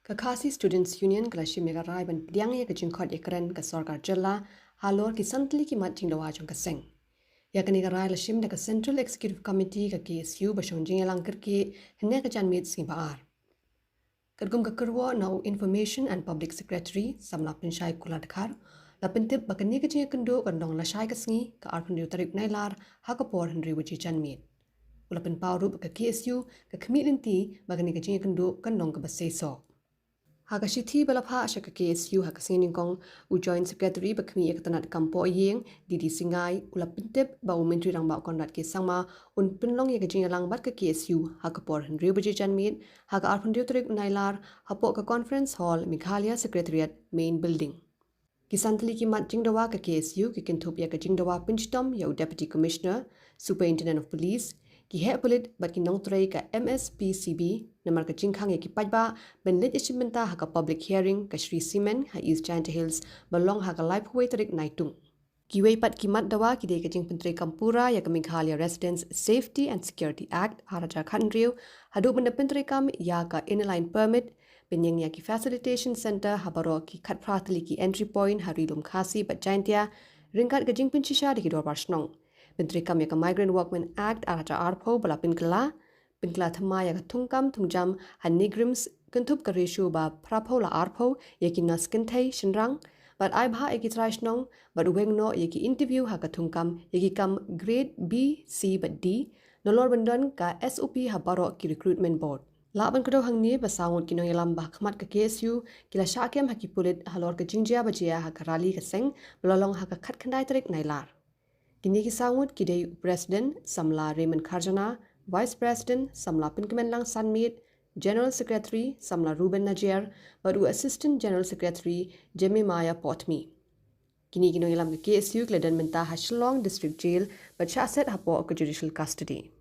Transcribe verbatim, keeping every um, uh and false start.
Ka Khasi Students Union ka la shim ïa ka rai ban pdiang ïa ka jingkhot ïakren ka sorkar jylla halor ki san tylli ki mat jingdawa jong ka seng. Ïa kane ka rai la shim da ka Central Executive Committee ka K S U ba shong jingïalang kyrkieh hynne ka janmiet sngi Ba-ar. Katkum ka kyrwoh na u Information and Public Secretary Samla Pynshai Kular Dkhar, la pyntip ba kane ka jingïakynduh kan long lashai ka sngi, ka arphew hynriew tarik Nailar, ha ka por hynriew baje janmiet. U la pynpaw ruh ba ka K S U ka khmih lynti ba kane ka jingïakynduh kan long kaba seisoh. Ha ka shithi ba la phah sha ka K S U ha ka sngi Nyngkong, u Joint Secretary ba khmih ïa ka tnat kam poh ïing, D D Singai, u la pyntip ba u Myntri Rangbah Conrad K Sangma un pynlong ïa ka jingïalang bad ka K S U ha ka por hynriew baje janmiet ha ka arphew hynriew tarik Nailar, hapoh ka Conference Hall, Meghalaya Secretariat, Main Building. Ki san tylli ki mat jingdawa ka K S U ki kynthup ïa ka jingdawa pynshitom ïa u Deputy Commissioner, Superintendent of Police, ki heh pulit bad ki nongtrei ka M S P C B namar ka jingkhang ïa ki paidbah ban leit ïashim bynta ha ka public hearing ka Shree Cement ha East Jaintia Hills ba long ha ka laiphew wei tarik Naitung. Kiwei pat ki mat dawa ki dei ka jingpyntreikam pura ïa ka Meghalaya Residents Safety and Security Act ar hajar khathynriew, haduh ban da pyntreikam ïa ka Inner Line Permit, pynïeng ïa ki Facilitation Centre ha baroh ki khatphra tylli ki entry point ha Ri Lum Khasi bad Jaintia, ryngkat ka jingpynshisha da ki dorbar shnong. Pyntreikam ïa ka Migrant Workmen Act ar hajar arphew ba la pynkylla, pynkylla thymmai ïa ka thungkam thungjam ha NEIGRIHMS, kynthup ka ratio ba phraphew la arphew ïa ki nurse kynthei shynrang, bad ai bhah ïa ki trai shnong, bad weng noh ïa ki interview ha ka thungkam ïa ki kam grade B, C bad D, nalor ban don ka S O P ha baroh ki recruitment board. Lah ban kdew hangne ba saw ngut ki nongïalam ba ha khmat ka K S U ki la shah kem ha ki pulit halor ka jingjia bajia ha ka rally ka seng ba la long ha ka khatkhyndai tarik Nailar. Kine ki saw ngut ki dei u President Samla Raymond Kharjana, Vice President Samla Pynkmenlang Sanmiet, General Secretary Samla Reuben Najiar, bad u Assistant General Secretary Jemimaya Potmi. Kine ki nongïalam ka K S U ki la don mynta ha Shillong District Jail bad shah set hapoh ka judicial custody.